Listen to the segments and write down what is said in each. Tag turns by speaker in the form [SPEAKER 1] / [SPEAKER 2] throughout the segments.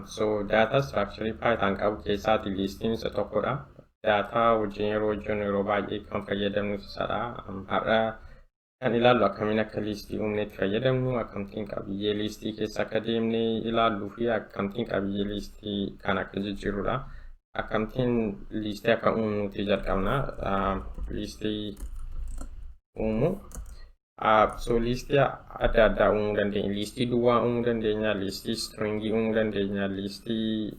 [SPEAKER 1] So data structure Python qabu keessaati liistiin isa tokkodha. Data wajjin yeroo hojjennu yeroo baay'ee kan fayyadamnu isadha. Har'a kan ilaallu akkamiin akka liistii uumnee itti fayyadamnu, akkamittiin qabiyyee liistii keessa akka deemnee ilaalluu fi akkamittiin qabiyyee liistii kan akka jijjiirrudha. Akkamittiin liistii akka uumnuuti jalqabna. Liistii uumuu. So liistii adda addaa uumuu dandeenya. Liistii duwwaa uumuu dandeenya, liistii stringii uumuu dandeenya, liistii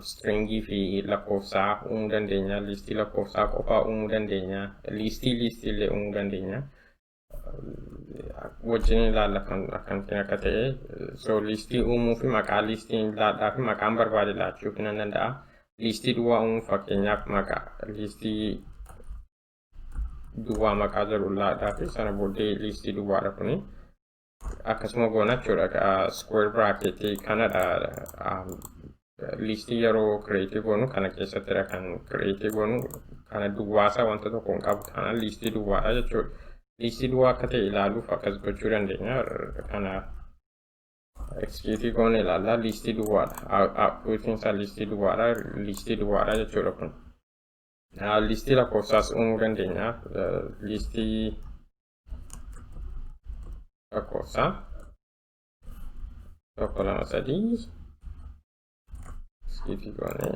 [SPEAKER 1] stringii fi lakkoofsaa uumuu dandeenya, liistii lakkoofsaa qofaa uumuu dandeenya, liistii liistii illee uumuu dandeenya. Wajjin ilaalla kan akkamittiin akka ta'e. So liistii uumuu fi maqaa liistii laadhaa fi maqaan barbaade laachuu nan danda'a. Liistii duwwaa uumuu fakkeenyaaf maqaa liistii duwwaa maqaa jedhu laadhaa fi sana booddee liistii duwwaadha kuni. Akkasuma goona jechuudha. Square bracket kanadha. Liistii yeroo create goonu kana keessattidha kan create goonu. Kana duwwaasaa wanta tokko hin qabu taanaan liistii duwwaadha jechuudha. Liistii duwwaa akka ta'e ilaaluuf akkas gochuu dandeenya. Kana execute goone ilaalla. Liistii duwwaadha. Outputiin isaa liistii duwwaadha. Liistii duwwaadha jechuudha kun. Liistii lakkoofsaas uumuu dandeenya. Liistii lakkoofsaa 1 2 3 execute goone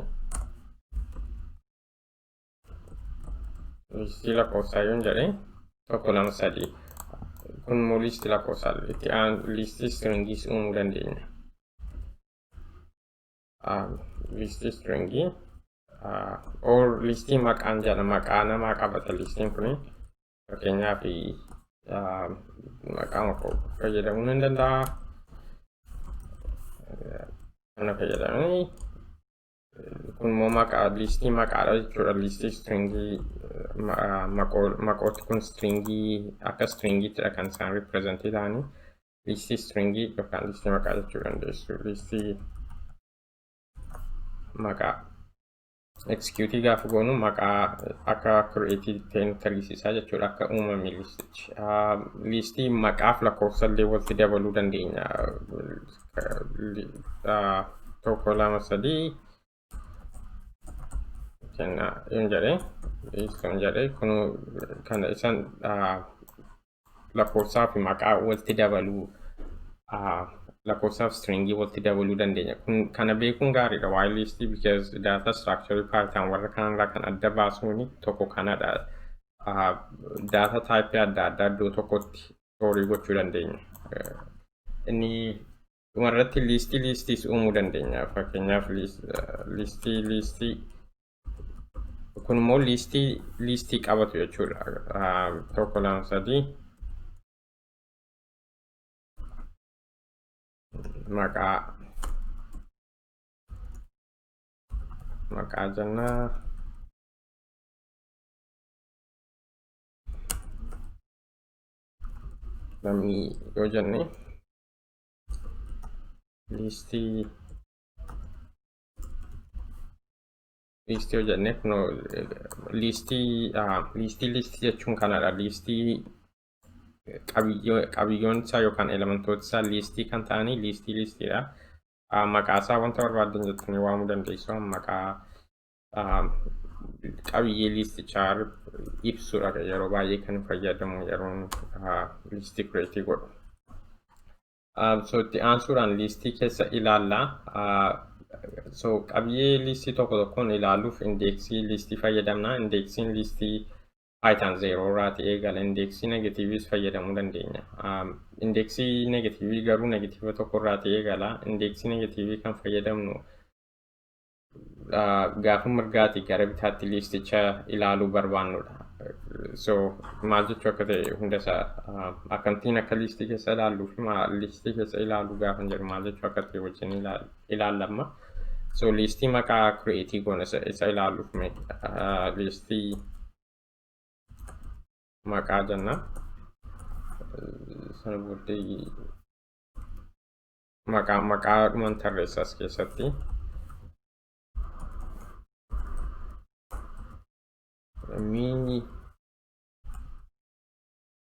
[SPEAKER 1] liistii lakkoofsaa yoon jedhe 1 2 3 kun immoo liistii lakkoofsaa itti aan liistii stringiis uumuu dandeenya. Liistii stringii or liistii maqaan jedha maqaa namaa qabata liistiin kuni fakkeenyaaf maqaa fayyadamuu nan danda'a. Kana fayyadamanii kun immoo maqaa liistii maqaadha jechuudha. Liistii stringii maqooti kun stringii akka stringiittidha kan isaan ripirezentii ta'anii. Liistii stringii yookaan liistii maqaa jechuu dandeessu. Liistii maqaa execute gaafa goonu maqaa akka create ta'e nutti argisiisaa jechuudha akka uumame liistichi. Liistii maqaaf lakkoofsa illee walitti dabaluu dandeenya. 1 2 3 kenna yoon jedhe yoon jedhe kun kana isaan lakkoofsaa fi maqaa walitti dabaluu lakkoofsaa fi stringii walitti dabaluu dandeenya. Kun kana beekuun gaariidha waa'ee liistii because data structure Python warra kanarraa kan adda baasuun tokko kanadha. Data type adda addaa iddoo tokkotti store gochuu dandeenya. Inni dhumarratti liistii liistiis uumuu dandeenya. Fakkeenyaaf liistii liistii kun immoo liistii liistii qabatu jechuudha. 1 2 3 maqaa maqaa jennaa lammii yoo jenne liistii liistii yoo jenne kunoo liistii liistii liistii jechuun kanadha. Liistii qabiyyoon isaa yookaan elementoota isaa liistii kan ta'anii liistii liistiidha. Maqaa isaa wanta barbaaddan jettanii waamuu dandeessu. Maqaa qabiyyee liistichaa ibsudha yeroo baay'ee kan fayyadamu yeroon liistii kireetii godhu. So itti aansuudhaan liistii keessa ilaalla. So qabiyyee liistii tokko tokkoon ilaaluuf indeeksii liistii fayyadamna. Indeeksiin liistii Python 0 irraati eegala. Indeeksii negatiiviis fayyadamuu dandeenya. Indeeksii negatiivii garuu negatiiva tokko irraati eegala. Indeeksii negatiivii kan fayyadamnu gaafa mirgaati gara bitaatti liisticha ilaaluu barbaannudha. So maal jechuu akka ta'e hunda isaa akkamittiin akka liistii keessa ilaalluu fi liistii keessa ilaaluu gaafa jedhu maal jechuu akka ta'e wajjin ilaallamma. So liistii maqaa create goona isa ilaaluuf mee liistii maqaa jenna. Sana booddee maqaa maqaadhuman tarreessa as keessatti. Mi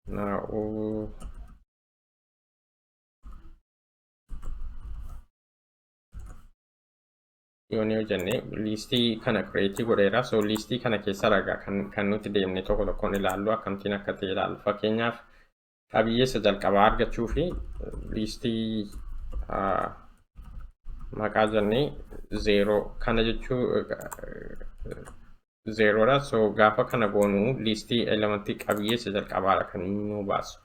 [SPEAKER 1] naa'uu Yoon yoo jenne, liistii kana create godheera. So liistii kana keessa ragaa kan nuti deemne tokko tokkoon ilaallu, akkamittiin akka ta'e ilaallu. Fakkeenyaaf, qabiyyee isa jalqabaa argachuu fi liistii maqaa jennee zero kana jechuu zerodha. So gaafa kana goonu liistii elementii qabiyyee isa jalqabaadha kan inni nu baasu.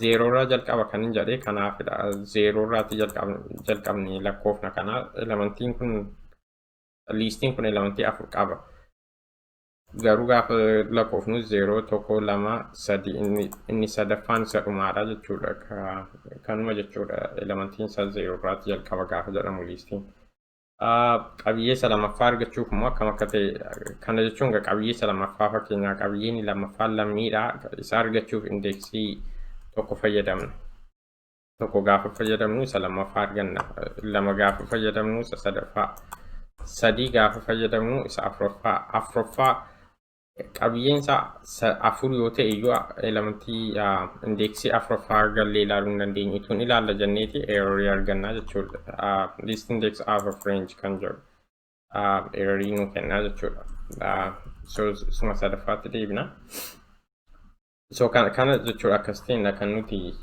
[SPEAKER 1] Zerorraa jalqaba kan hin jedhee kanaafidha. Zerorraatti jalqabni lakkoofna kana. Elementiin kun, liistiin kun elementii afur qaba. Garuu gaafa lakkoofnu zero, tokko, lama, sadi, inni sadaffaan isa dhumaadha jechuudha. Kanuma jechuudha, elementiin isaa zerorraatti jalqaba gaafa jedhamu liistiin. Qabiyyee isa lammaffaa argachuuf immoo akkam akka ta'e, kana jechuun qabiyyee isa lammaffaa, fakkeenyaa qabiyyeen lammaffaan lammiidha, isa argachuuf indeeksii tokko fayyadamna. Tokko gaafa fayyadamnu isa lammaffaa arganna. Lama gaafa fayyadamnu isa sadaffaa. Sadii gaafa fayyadamnu isa afuraffaa. Afuraffaa qabiyyeen isaa afur yoo ta'e iyyuu elementii indeeksii afuraffaa gallee ilaaluu hin dandeenyu. Ituun ilaalla jenneeti errorii argannaa jechuudha. List index out of range kan jedhu errorii nuu kennaa jechuudha. So suma sadaffaatti deebina. So kana jechuudha, akkasitiin kan nuti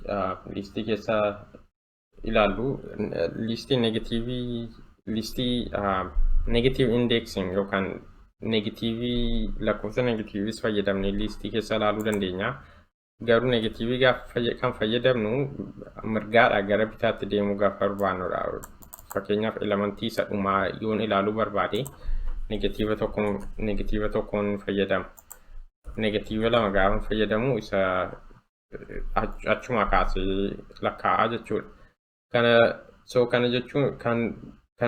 [SPEAKER 1] liistii keessa ilaallu. Liistii negatiivii, liistii negative indexing yookaan negatiivii, lakkoofsa negatiiviis fayyadamnee liistii keessa ilaaluu dandeenya. Garuu negatiivii gaafa kan fayyadamnu mirgaadhaa gara bitaatti deemuu gaafa barbaannudha. Fakkeenyaaf, elementii isa dhumaa yoon ilaaluu barbaade negatiiva tokkoon fayyadama. Negatiiva lama gaafa fayyadamu isa achuma kaasee lakkaa'aa jechuudha. Kana so kana jechuun kan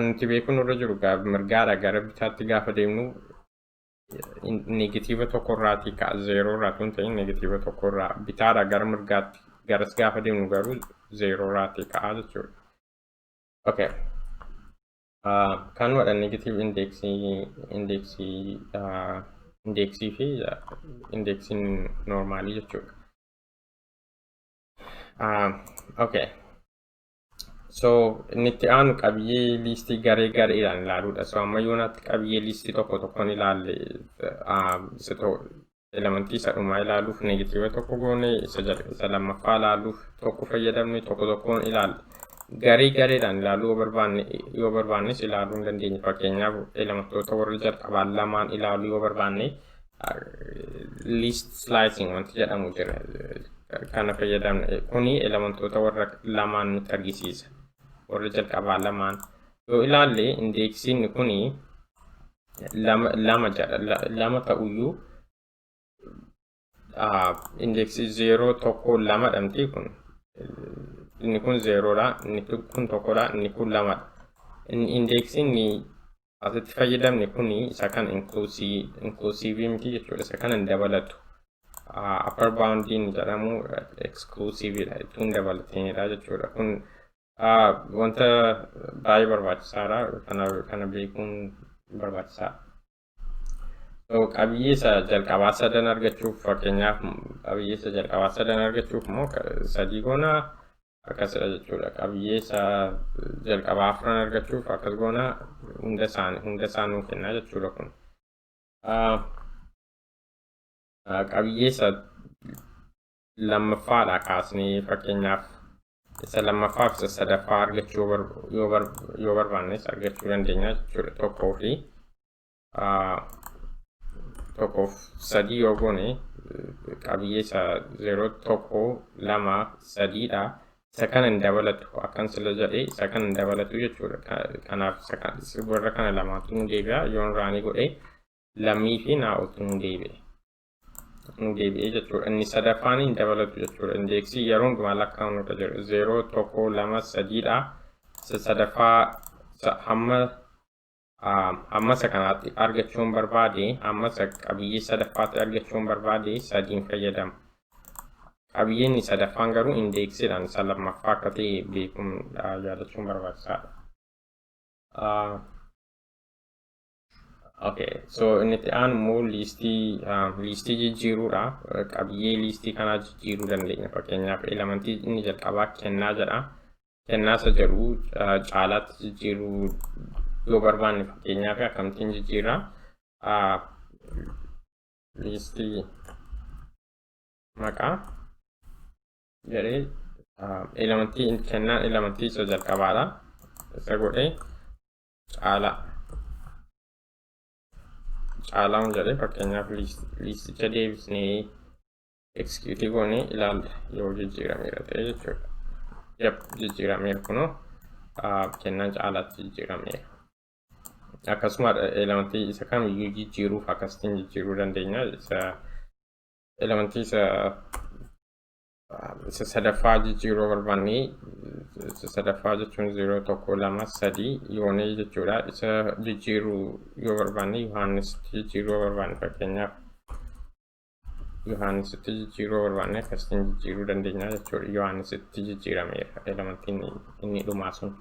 [SPEAKER 1] nuti beekuun nurra jiru mirgaadhaa gara bitaatti gaafa deemnu negatiiva tokkorraatii ka'a, zerorraa tun ta'in negatiiva tokkorraa. Bitaadhaa gara mirgaatti garas gaafa deemnu garuu zerorraatii ka'a jechuudha. Okay. Kanumadha negative indeeksii fi indeeksiin noormaalii jechuudha. Okay. So inni itti aanu qabiyyee liistii garee gareedhaan ilaaluudha. So amma yoonaatti qabiyyee liistii tokko tokkoon ilaalle. Elementii isa dhumaa ilaaluuf negatiiva tokko goone, isa lammaffaa ilaaluuf tokko fayyadamne, tokko tokkoon ilaalle. Garee gareedhaan ilaaluu yoo barbaannes ilaaluu hin dandeenya. Fakkeenyaaf, elementoota warra jalqabaa lamaan ilaaluu yoo barbaanne list slicing wanti jedhamu jira. Kana fayyadamne kuni elementoota warra lamaan nutti argisiisa. Warra jalqabaa lamaan yoo ilaalle indeeksiin kuni lama lama jedha. Lama ta'uyyuu indeeksii zero, tokko, lama dhamti kun. Inni kun zerodha, inni kun tokkodha, inni kun lamadha. Indeeksiin asitti fayyadamne kuni isa kan inclusive miti jechuudha. Isa kana hin dabalatu. Upper boundiin jedhamu exclusive dha, ittuu dabalatinidha jechuudha. Kun wanta baay'ee barbaachisaadha. Kana beekuun barbaachisaadha. So qabiyyee isa jalqabaa sadan argachuuf, fakkeenyaaf qabiyyee isa jalqabaa sadan argachuuf immoo sadii goona, akkasidha jechuudha. Qabiyyee isa jalqabaa afran argachuuf akkas goona, hunda isaa nuu kennaa jechuudha kun. Qabiyyee isa lammaffaadha kaasnee, fakkeenyaaf isa lammaffaa fi isa sadaffaa argachuu yoo barbaannes argachuu dandeenya jechuudha. Tokkoo fi tokkoof sadii yoo goone qabiyyee isa zero, tokko, lama, sadiidha. Isa kana hin dabalatu, akkan sila jedhee isa kana hin dabalatu jechuudha. Kanaaf warra kana lamaatu nu deebi'a. Yoon run godhe lammii fi naa'otu nu deebi'e. Nu deebi'ee jechuudha. Inni sadaffaan hin dabalatu jechuudha. Indeeksii yeroo hundumaa lakkaa'uun irra jira. Zero, tokko, lama, sadiidha. Isa sadaffaa hamma isa kanaatti argachuun barbaade, hamma isa qabiyyee sadaffaatti argachuun barbaade sadiin fayyadama. Qabiyyeen sadaffaan garuu indeeksiidhaan isa lammaffaa akka ta'e beekuun yaadachuun barbaachisaadha. Okay, so inni itti aanu immoo liistii jijjiiruudha. Qabiyyee liistii kanaa jijjiiruu dandeenya. Fakkeenyaaf, elementii inni jalqabaa kennaa jedha. Kennaa isa jedhu caalaatti jijjiiruu yoo barbaanne, fakkeenyaaf akkamittiin jijjiirraa? Liistii maqaa jedhee elementii kennaan elementii isa jalqabaadha. Isa godhee Caalaa. Caalaan jedhee fakkeenyaaf liisticha deebisnee execute goonee ilaalla yoo jijjiirameera ta'e jechuudha. Yep, jijjiirameera, kunoo kennaan Caalaatti jijjiirameera. Akkasuma elementii isa kamiyyuu jijjiiruuf akkasitiin jijjiiruu dandeenya. Isa elementii isa sadaffaa jijjiiruu barbaanne, isa sadaffaa jechuun 0, 1, 2, 3 yoonee jechuudha. Isa jijjiiruu yoo barbaanne, Yohaannisitti jijjiiruu yoo barbaanne, fakkeenyaaf Yohaannisitti jijjiiruu barbaanne, akkasitiin jijjiiruu dandeenya jechuudha. Yohaannisitti jijjiirameera elementiin inni dhumaa sun.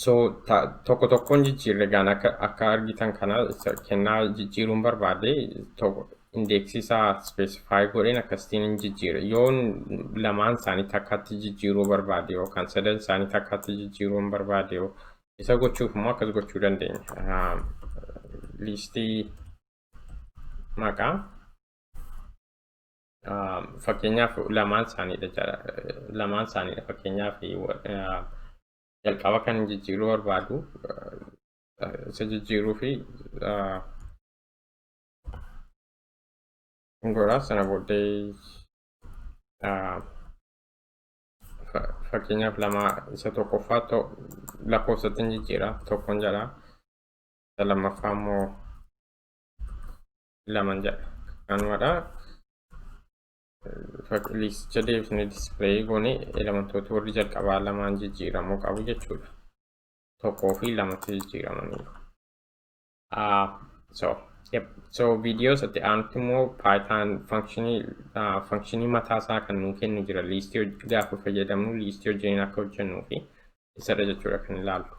[SPEAKER 1] So tokko tokkoon jijjiirre gaan akka argitan kana kennaa jijjiiruun barbaade indeeksii isaa specify godheen akkasitiin hin jijjiire. Yoon lamaan isaanii takkaatti jijjiiruu barbaade yookaan sadan isaanii takkaatti jijjiiruun barbaade, isa gochuuf immoo akkas gochuu dandeenya. Liistii maqaa fakkeenyaaf lamaan isaaniidha jedha. Lamaan isaaniidha, fakkeenyaaf jalqaba kan jijjiiruu barbaadu isa jijjiiruu fi godha. Sana booddee fakkeenyaaf lama isa tokkoffaa lakkoofsatti jijjiira, tokkoon jedha, isa lammaffaa immoo laman jedha, kanumadha. Liisticha deebisnee display goone elementoota warri jalqabaa lamaan jijjiiramuu qabu jechuudha. Tokkoo fi lamatti jijjiiramaniiru. So, yep. So viidiyoo isatti aanutti immoo Python functionii mataa isaa kan nuu kennu jira. Liistii gaafa fayyadamnu liistii wajjiniin akka hojjennuu fi isarra jechuudha kan ilaallu.